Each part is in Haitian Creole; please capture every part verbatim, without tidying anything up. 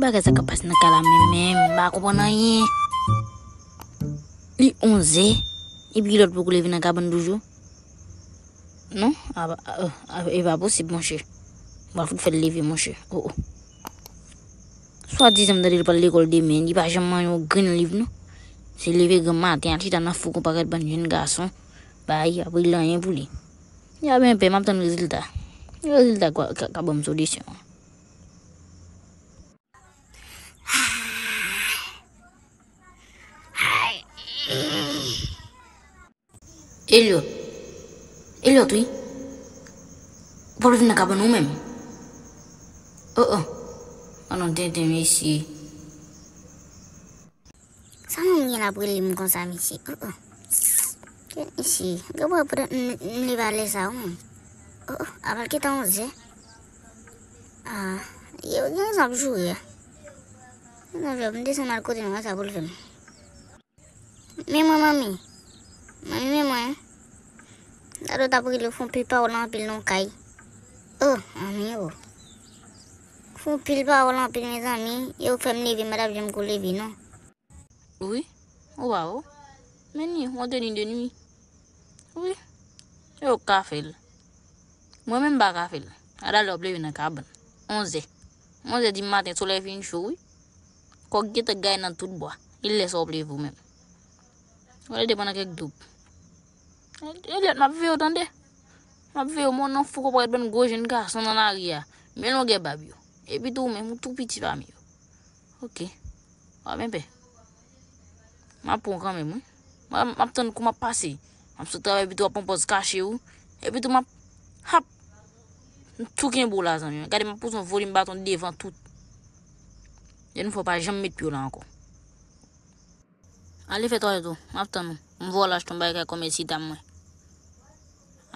Bagay sa k ap pase nan kay la menm, menm, m pa konprann anyen. Li onzè, epi lòt poko leve nan kabann toujou. Non, a, a, a, e pa posib, monchè. M pral fout fè l leve, monchè. Oh, oh. Swadizan m tande l pral lekòl demen, li pa janm manje yon grenn liv, non. Se leve gran maten, al chita nan fougon pakèt bann jèn gason, bay, ap regle anyen pou li. Ya ben pè, m ap tann rezilta. Rezilta ka, ka, ka ban m solisyon an. Elliot. Elliot, wi. Ou pa vle vin nan kabann ou menm? Oh, oh. An non, tenten, mesye. Sa moun gen la pou rele m konsa, mesye? Oh, oh. Kèt, mesye. Gen mwen pou m, m leve a lè sa, wi, menm. Oh, oh. Apral gentan onzè. Ah, yo gen rezon ap joure a. Gen rezon ap joure. M desann al kote l, m wè sa pou l fè m. Men mwen, manmi. Manmi, men mwen. Dado t ap rele w, fè yon pil pawòl anpil nan kay. Oh, manmi, oh. Fè yon pil pawòl anpil, mezanmi. E ou fè m leve, m pa t ap janm ko leve, non. Wi, ou pa wè. Men ni, on teni de nwi. Wi, e ou ka fè l. Mwen menm m pa ka fè l. Adalè w ap leve nan kabann. Onzè. Onzè di maten, solèy fin cho, wi. Kòk gentan gaye nan tout bwa. E lè sa w ap leve ou menm. Wè, depann nan kèk doub. Elliot, m ap veye w tande. M ap veye w, men w nan fougon pakèt bann gwo jèn gason nan lari a. Men longè bab yo. Epi tou ou menm, ou tou piti pami yo. Ok. W ap enpè. M ap pran w kanmenm, wi. M ap, m ap tann kou m ap pase. M ap sot travay, epi tou w ap pran pòz kache w. Epi tou m ap, hap. M tou kenbe w la, zanmi. Gade, m ap pouse yon volim baton devan tout. Jèn fwa w pa janm met pye w la ankò. Ale fè twalèt ou, m ap tann ou. M voye w al achte yon bagay kay kòmèsi dam mwen.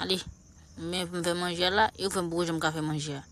Ale, men m fè manje a la, e ou fè m poko janm ka fè manje a.